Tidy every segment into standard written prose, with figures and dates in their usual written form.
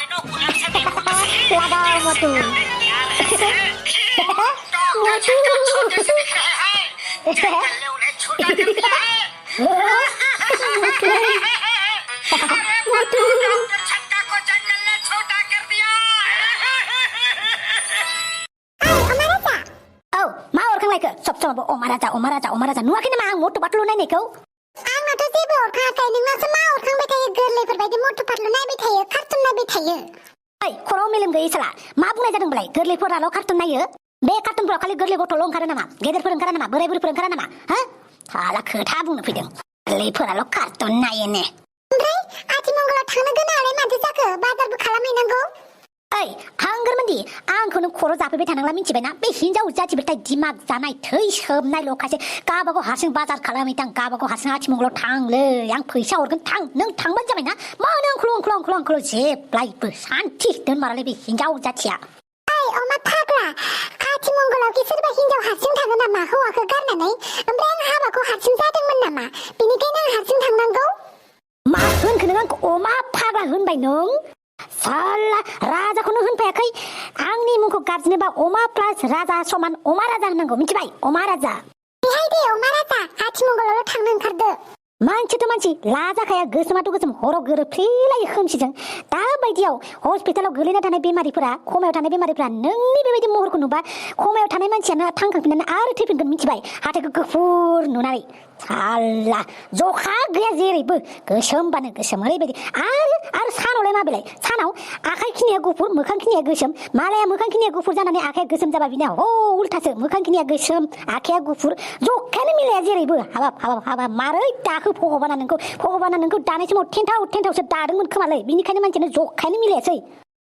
Lada motu. Sob Omaraja nuakin nama ang motu patlu nai nekau. Ang nato jeबो अरखायाखै नोंनासो मा अरखांबाय थायो गोरलैफोरबायदि मटु पातलु नायबाय थायो cartoon नायबाय थायो ओइ खर'आव मेलेम गैयै साला मा बुंनाय जादोंबालाय गोरलैफोराल' कार्टुन नायो बे कार्टुनफोराव खालि गोरलै गथ'ल' ओंखारो नामा गेदेरफोर ओंखारा नामा बोराय बुरैफोर ओंखारा नामा हो साला खोथा बुंनो फैदों गोरलैफोराल' कार्टुन नायो ने ओमफ्राय आथिमंगलाव थांनो गोनांआलाय माथो जाखो बाजारबो खालामहैनांगौ ओइ हांगोरमोनदि आंखौनो खर' जाफैबाय थानांला मिथिबायना बे हिनजाव जाथिबाथाय दिमाग जानाय थै सोबनायल' खासे गाबागाव हारसिं बाजार खालामहैथां गाबागाव हारसिं आथिमंगलाव थांलै आं फैसा हरगोन थां नों थांबानो जाबायना मानो आंखौल' जेब्लायबो सान्थि दोनमारालै बे हिनजाव जाथिया ओइ अमा फाग्ला आथिमंगलाव कि सोरबा हिनजाव हारसिं थाङो नामा हौवाखौ गारनानै ओमफ्राय आं हाबाखौ हारसिं जादोंमोन नामा बेनिखायनो आं हारसिं थांनांगौ मा होनखो नों आंखौ अमा फाग्ला होनबाय नों साला राजाखौनो होनफायाखै आंनि मुंखौ गाबज्रिनोबा अमा प्लास राजा समान अमा राजा होननांगौ मिथिबाय अमा राजा बेहाय दे अमा राजा आथिमंगलावल' थांनो ओंखारदो मानसिथ' मानसि लाजाखाया गोसोमाथ' गोसोम हराव गोरोबफ्लेलायो खोमसिजों दाबायदियाव हस्पिटालाव गोलैना थानाय बेमारिफोरा खमायाव थानाय बेमारिफोरा नोंनि बेबायदि महरखौ नुबा खमायाव थानाय मानसियानो थांखांफिननानै आरो थैफिनगोन मिथिबाय हाथाइखौ गुफुर नुनानै साला जखा गैया जेरैबो गोसोमबानो गोसोम ओरैबायदि आरो सानावलाय माबेलाय सानाव आखाइ खिनिया गुफुर मोखां खिनिया गोसोम मालाया मोखां खिनिया गुफुर जानानै आखाइया गोसोम जाबा बिना हो उल्थासो मोखां खिनिया गोसोम आखाइया गुफुर जखायानो मिलाया जेरैबो हाबाब मारै दाखो भगबाना नोंखौ दानाय समाव टेन्टावसो दादोंमोन खोमालै बिनिखायनो मानसियानो जखायानो मिलायासै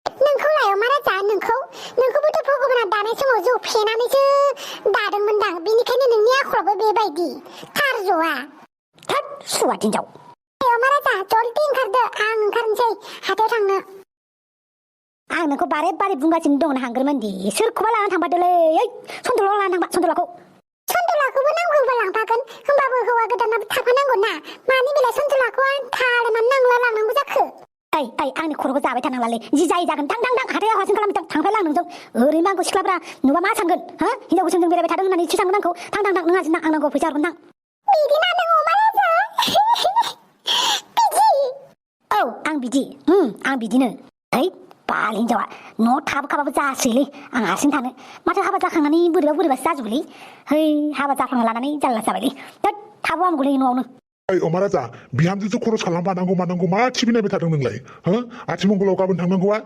नोंखौलाय अमा राजा नोंखौबोथ' भगबाना दानाय समाव जौ फेनानैसो दादोंमोनदां बेनिखायनो नोंनि आखलाबो बेबायदि थार ज'आ थोद सुवा हिनजाव अमा राजा जल्दि ओंखारदो आं ओंखारनोसै हाथायाव थांनो आं नोंखौ बारे बारे बुंगासिनो दं हांगोरमोनदि सोरखौबा लानानै थांबादोलै ओइ सन्दलाव लानानै थांबा सन्दलाखौबो नांगौबा लांफागोन होमबाबो हौवा गोदानाबो थाफानांगौ ना मानि बेलाय सन्दलाखौ आं थालेमान नांला लांनांगौ जाखो ओइ आंनि खर'खौ जाबाय थानांलालै जि जायो जागोन थां हाथायाव हारसिं खालामदों थांफायलां नोंजों ओरैनो आंखौ सिख्लाफ्रा नुबा मा सानगोन हो हिनजाव गोसोमजों बेरायबाय थादों होननानै एसे सानगोन आंखौ थां नों आजि आंनांगौ फैसा हरगोन थां बिदि नादों अमा राजा बिदि औ आं बिदिनो ओइ बाल हिनजावा न'आव थाबोखाबाबो जासैलै आं हारसिं थानो माथो हाबा जाखांनानै बोरैबासो जाजोबोलै है हाबा जाफ्लांना लानानै जाल्ला जाबायलै थोद थाबो आंगौलै न'आवनो ओइ अमा राजा बिहामजोसो खरस खालामबानांगौ मा टिभि नायबाय थादों नोंलाय हो आथिमंगलाव गाबोन थांनांगौआ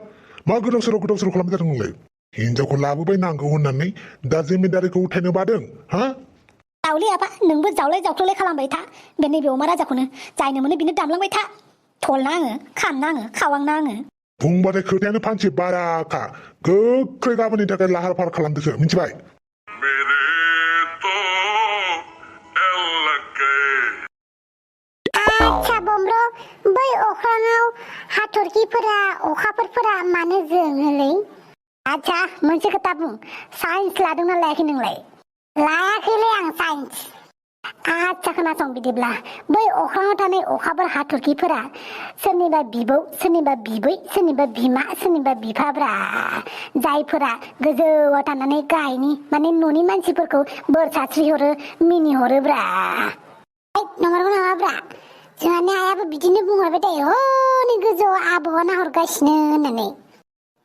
मा गोदाव सोराव खालामबाय थादों नोंलाय हिनजावखौ लाबोबाय नांगौ होननानै दा जिम्मेदारिखौ उथायनो बादों हा जावलै आफा नोंबो जावलाय जावथ'लाय खालामबाय था बे नैबे अमा राजाखौनो जायनो मोनो बिनो दामलांबाय था थलना आङो खामना आङो खावांना आङो बुंबाथाय खोथायानो फानसे बाराखा गोख्रै गाबोननि थाखाय लाहार फाहार खालामदोसो मिथिबाय आच्छा बमब्र बै अख्राङाव हाथरखिफोरा अखाफोरफोरा मानो जोङोलै आच्छा मोनसे खोथा बुं साइन्स लादोंना लायाखै नोंलाय लायाखैलै आं साइन्स आच्छा खोनासं बिदिब्ला बै अख्राङाव थानाय अखाफोर हाथरखिफोरा सोरनिबा बिबौ सोरनिबा बिबै सोरनिबा बिमा सोरनिबा बिफाब्रा जायफोरा गोजौआव थानानै गाहायनि माने न'नि मानसिफोरखौ बोर सारस्रिहरो मिनिहरोब्रा नंगौ नामाब्रा जोंहानि आइयाबो बिदिनो बुंहरबाय थायो हनै गोजौआव आबौआ नाहरगासिनो होननानै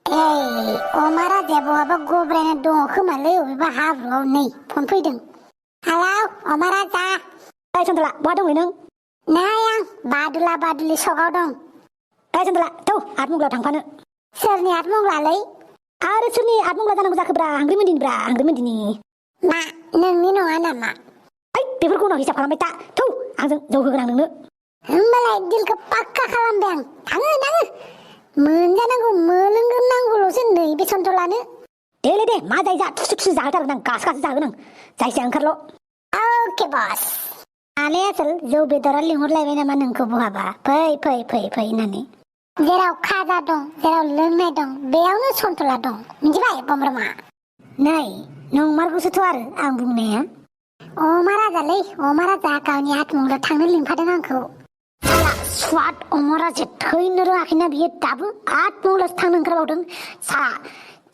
ओइ अमा राजाया बहाबा गब्रायना दङ खोमालै अबेबा हाब्रुआव नै फन फैदों हेलौ अमा राजा ओइ सन्दला बहा दङ नों नै आं बादुला सकआव दं ओइ सन्दला थौ आठमंगलाव थांफानो सोरनि आठमंगलालै आरो सोरनि आठमंगला जानांगौ जाखोब्रा हांग्रिमोनदिनि मा नोंनि नङा नामा ओइ बेफोरखौ उनाव हिसाब खालामबाय था थौ आंजों जौ होगोन आं नोंनो होमबालाय दिलखौ पाक्का खालामबाय आं थाङो मोनजानांगौ मोलोंग्रोनांगौल'सो नैबे सन्दलानो दे मा जाय जा थुसु जाहोथारगोन आं गास जाहोगोन आं जायखिया ओंखारल' अके बस आले आसोल जौ बेदरा लिंहरलायबाय नामा नोंखौ बहाबा फै होननानै जेराव खाजा दं जेराव लोंनाय दं बेयावनो सन्तला दं मिथिबाय बमब्रमा नै नंमारगौसोथ' आरो आं बुंनाया अमा राजालै अमा राजा गावनि आठमंगलाव थांनो लिंफादों आंखौ साला स्वाद अमरा जे थैनो रोङाखैना बियो दाबो आत्मंग्लासो थांनो ओंखारबावदों साला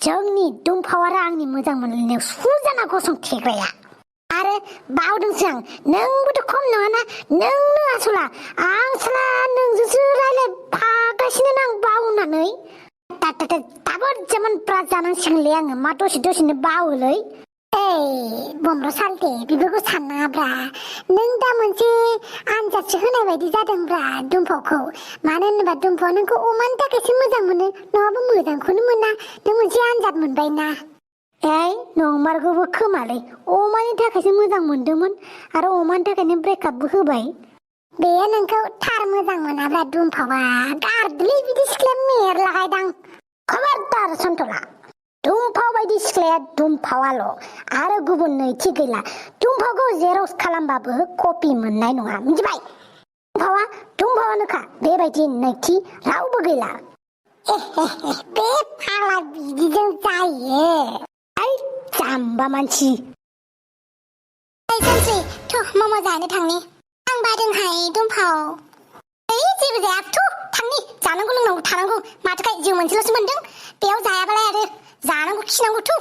जोंनि दुमफाव आरो आंनि मोजां मोनलायनायाव सुजाना गसंथेग्राया आरो बावदोंसो आं नोंबोथ' खम नङाना नोंनो आसला आं साला नोंजोंसो रायलायफागासिनो आं बावनानै दाबो जेमन ब्रा जानांसिगोनलै आङो मा दसे दसेनो बावोलै बम्र सालथे बेफोरखौ साननाङाब्रा नों दा मोनसे आनजादसो होनाय बायदि जादोंब्रा दुमफावखौ मानो होनोबा दुमफाव नोंखौ अमानि थाखायसो मोजां मोनो नङाबा मोजांखौनो मोना नों मोनसे आनजाद मोनबायना नंमारगौबो खोमालै अमानि थाखायसो मोजां मोनदोंमोन आरो अमानि थाखायनो ब्रेकआपबो होबाय बेयो नोंखौ थार मोजां मोनाब्रा दुमफावा गारदोलै बिदि सिख्लाया मेरलाहायदां खबरदार सन्थला दुमफाव बायदि सिख्लाया दुमफावाल' आरो गुबुन नैथि गैला दुमफावखौ जेरक्स खालामबाबो कपि मोननाय नङा मिथिबाय दुमफावानोखा बेबायदि नैथि रावबो गैला बे फाग्ला बिदिजों जायो जाम्बा मानसि सानस्रि थ' मम' जानो थांनि आं बादोंहाय दुमफाव जेबो जाया थांनि जानांगौ लोंनांगौ थानांगौ माथोखाय जिउ मोनसेल'सो मोनदों बेयाव जायाबालाय आरो जानांगौ खिनांगौ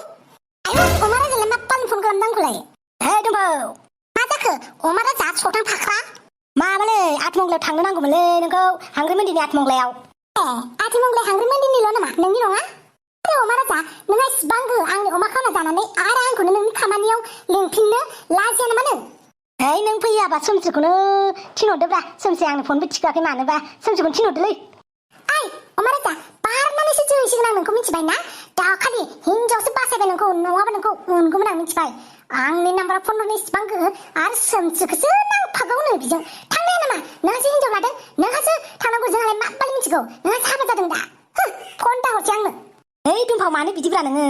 आयौ अमा राजालाय मा पान फन खालामदांखौलाय दुमफाव मा जाखो अमा राजा सथां फाख्रा माबालै आठमंगलायाव थांनो नांगौमोनलै नोंखौ हांग्रिमोनदिनि आठमंगलायाव आथिमंगलाय हांग्रिमोनदिनिल' नामा नोंनि नङा अमा राजा नोंहा इसिबां गोहो आंनि अमा खावना जानानै आरो आंखौनो नोंनि खामानियाव लिंफिननो लाजिया नामा नों नों फैयाबा सोमस्रिखौनो थिनहरदोब्रा सोमस्रि आंनो फनबो थिखाखै मानोबा सोमस्रिखौनो थिनहरदोलै अमा राजा बारनानैसो जोहैसिगोन आं नोंखौ मिथिबाय ना दाखालि हिनजावसो बासायबाय नोंखौ नङाबा नोंखौ उनगौमोन आं मिथिबाय आंनि नाम्बाराव फन हरनो इसिबां गोहो आरो सोमस्रिखौसो नांफागौनो बिजों थांनो नामा नोंहासो हिनजाव लादों नोंहासो थांनांगौ जोंहालाय माबालि मिथिगौ नोंहा हाबा जादों दा फन दाहरसै आंनो दुमफाव मानो बिदिब्रा नोङो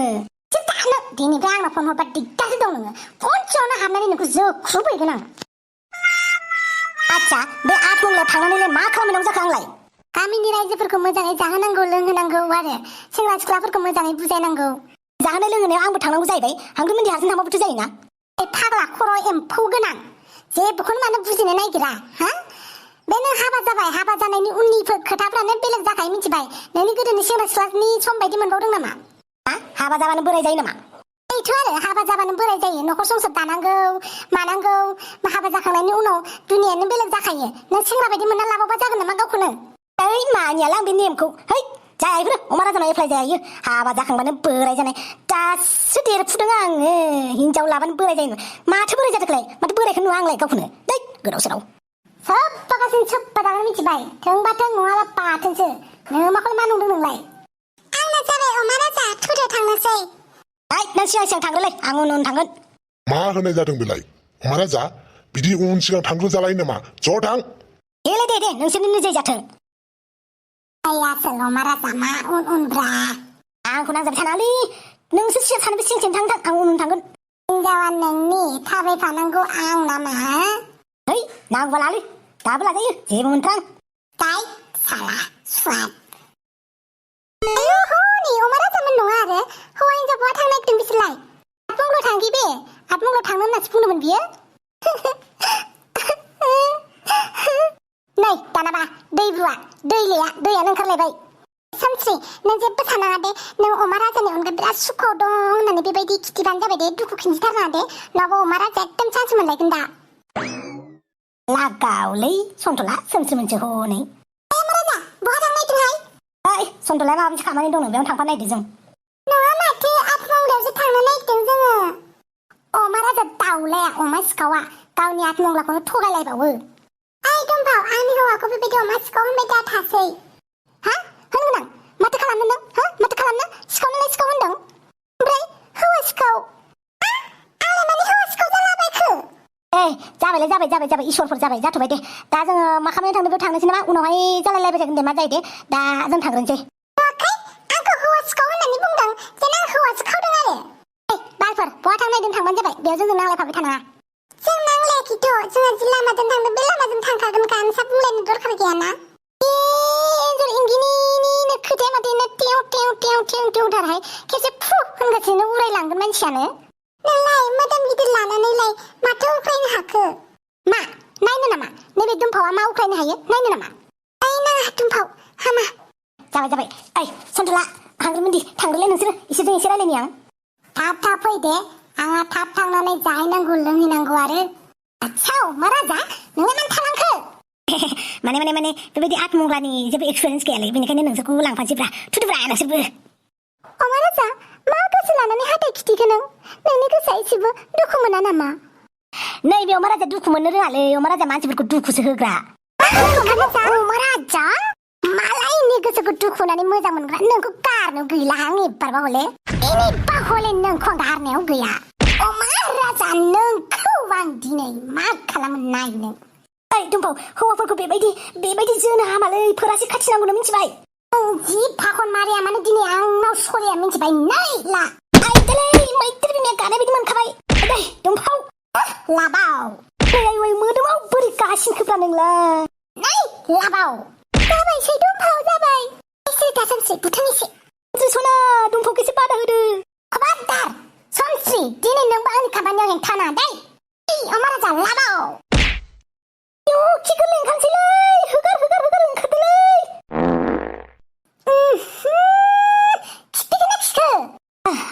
दिनैफ्राय आंनाव फन हरबा दिगदारसो दं नोङो फनसेयावनो हाबनानै नोंखौ जोख्रुबहैगोन आं आच्छा बे आठमंगलायाव थांनानैलाय मा खालामनांगौ जाखो आंलाय गामिनि रायजोफोरखौ मोजाङै जाहोनांगौ लोंहोनांगौ आरो सेंग्रा सिख्लाफोरखौ मोजाङै बुजायनांगौ जाहोनाय लोंहोनायाव आंबो थांनांगौ जाहैबाय हांग्रिमोनदि हारसिं थांबाबोथ' जायोना फाग्ला खर' एम्फौ गोनां जेबोखौनो मानो बुजिनो नागिरा बे नों हाबा जाबाय हाबा जानायनि उननि खोथाफ्रानो बेलेग जाखायो मिथिबाय नोंनि गोदोनि सेंग्रा सिख्लानि सम बायदि मोनबावदों नामा हाबा जाबानो बोराय जायो नामा आरो हाबा जाबानो बोराय जायो न'खर संसार दानांगौ मानांगौ हाबा जाखांनायनि उनाव दुनियानो बेलेग जाखायो नों सेंग्रा बायदि मोनना लाबावबा जागोन नामा गावखौनो मानियाला आं बे नेमखौ जाया अमा राजानाव एप्लाइ जायो हाबा जाखांबानो बोराय जानाय दासो देरफुदों आङो हिनजाव लाबानो बोराय जायो माथो बोराय जादोंलाय माथो बोरायखौ नुवा आंलाय गावखौनो गोदाव सोराव सोब्बा जागोन मिथिबाय थोंबा थों नङाबा बाथोंसो नों माखौ मा नंदों नोंलाय आंना जाबाय अमा राजा थुदो थांनोसै नों सिगां थांग्रोलै आं उन थांगोन मा होनाय जादों बेलाय अमा राजा बिदि उन सिगां थांग्रो जालायो नामा ज' थां दे नोंसोरनिनो जै जाथों आसल अमा राजा मा उनब्रा आंखौ नांजाबाय थानाङालै नोंसो सिगां थानो सिगां थां आं उन थांगोन हिनजावा नोंनि थाबायफानांगौ आं नामा नांगौबा लालै दाबो लाजायो जेबो मोनथां साला स्वाद अमा राजामोन नङा आरो हौवा हिनजाव बहा थांनो नागिरदों बिसोरलाय आठमंगलायाव थांखि बे आठमंगलायाव थांनो होननासो बुंदोंमोन बियो नै दानाबा दैब्रुआ दैयानो ओंखारलायबाय सानस्रि नों जेबो सानाङा दे नों अमा राजानि अनगा बिराद सुखुआव दं होननानै बेबायदि खिथिबानो जाबाय दे दुखु खिन्थिथारनाङा दे नङाबा अमा राजा एकदम चान्स मोनलायगोन दा लागावलै सन्थला सोमस्रि मोनसे हनै अमा राजा बहा थांनो नागिरदोंहाय सन्थलाया माबा मोनसे खामानि दं बेयावनो थांफा नागिरदों जों नङा माथो आठमंगलायावसो थांनो नागिरदों जोङो अमा राजा दाउलाया अमा सिखावा गावनि आठमंगलाखौनो थगायलायबावो दुमफाव आंनि हौवाखौ बेबायदि अमा सिखाव होनबाय दा थासै होनगोन आं माथो खालामनो नों माथो खालामनो सिखावनोलाय सिखाव होनदों ओमफ्राय हौवा सिखाव आंलाय माने हौवा सिखाव जालाबायखो जाबाय इसोरफोर जाबाय जाथ'बाय दे दा जोङो मा खालामनो थांनो बेयाव थांनोसै नामा उनावहाय जालायलायबाय थागोन दे मा जायो दे दा जों थांग्रोनोसै आंखौ हौवा सिखाव होननानै बुंदों जेन आं हौवासो खावदों आरो बालफोर बहा थांनो नागिरदों थांबानो जाबाय बेयाव जोंजों नांलायफाबाय थानाङा जों नांलायाखैथ' जोंहा जि लामाजों थांदों बे लामाजों थांखागोनखा नोंसा बुंलायनो दरखार गैयाना एन्जर इंगिनिनो खोथाया माथो टेव खेबसे फु होनगासिनो उरायलांगोन मानसियानो नोंलाय मोदोम गिदिर लानानैलाय माथो उफ्रायनो हाखो मा नायनो नामा नैबे दुमफावआ मा उख्रायनो हायो नायनो नामा ओइ नाङा दुमफाव हामा जाबाय ओइ सानथला थांग्रोमोनदि थांग्रोलाय नोंसोरो इसोरजों एसे रायलायनि आं थाब फै दे आंहा थाब थांनानै जाहैनांगौ लोंहैनांगौ आरो आच्छा मा राजा नोंलाय मानो थालांखो माने बेबायदि आत्मंग्लानि जेबो एक्सपिरियेन्स गैयालै बेनिखायनो नोंसोरखौ लांफानोसैब्रा थुदुब्रा नोंसोरबो अमा राजा मा गोसो लानानै हाथाय खिथिखो नोंनि गोसोआ एसेबो दुखु मोना नामा नैबे अमा राजा दुखु मोननो रोङालै अमा राजा मानसिफोरखौ दुखुसो होग्रा अमा राजा मालायनि गोसोखौ दुखु होनानै मोजां मोनग्रा नोंखौ गारनो गैला आं एबारबा हले नोंखौ आं गारनायाव गैया अमा राजा नोंखौ आं दिनै मा खालामो नायनो ओइ दुमफाव हौवाफोरखौ बेबायदि जोनो हामालै फोरासि खाथि नांगौनो मिथिबाय जि फाखन मारिया मानो दिनै आंनाव सरिया मिथिबाय नै ला आइदोलै मैत्र बिमाया गानाय बायदि मोनखाबाय दै दुमफाव लाबाव ओइ मोदोमाव बोरै गासिनखोब्रा नोंलाय नै लाबाव जाबायसै दुमफाव जाबाय एसे दासानसै बुथां एसे सना दुमफावखौ एसे बादा होदो खबारदार समस्रि दिनै नोंबो आंनि खामानियाव हेंथा नाङा दै अमा राजा लाबाव खि गोरलै ओंखारसैलै होगार ओंखारदोलै खिथिखो ना खिखो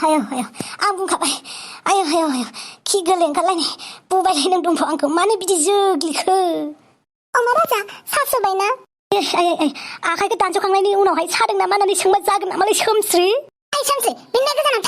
आयौ आं बुंखाबाय आयौ खि गोरलै ओंखारलायनाय बुबायलाय नों दुमफाव आंखौ मानो बिदि जोग्लिखो अमा राजा सासुबायना आखाइखौ दानस'खांनायनि उनावहाय सादों नामा होननानै सोंबा जागोन नामालै सोमस्रि सोमस्रि बिनो गोजानाव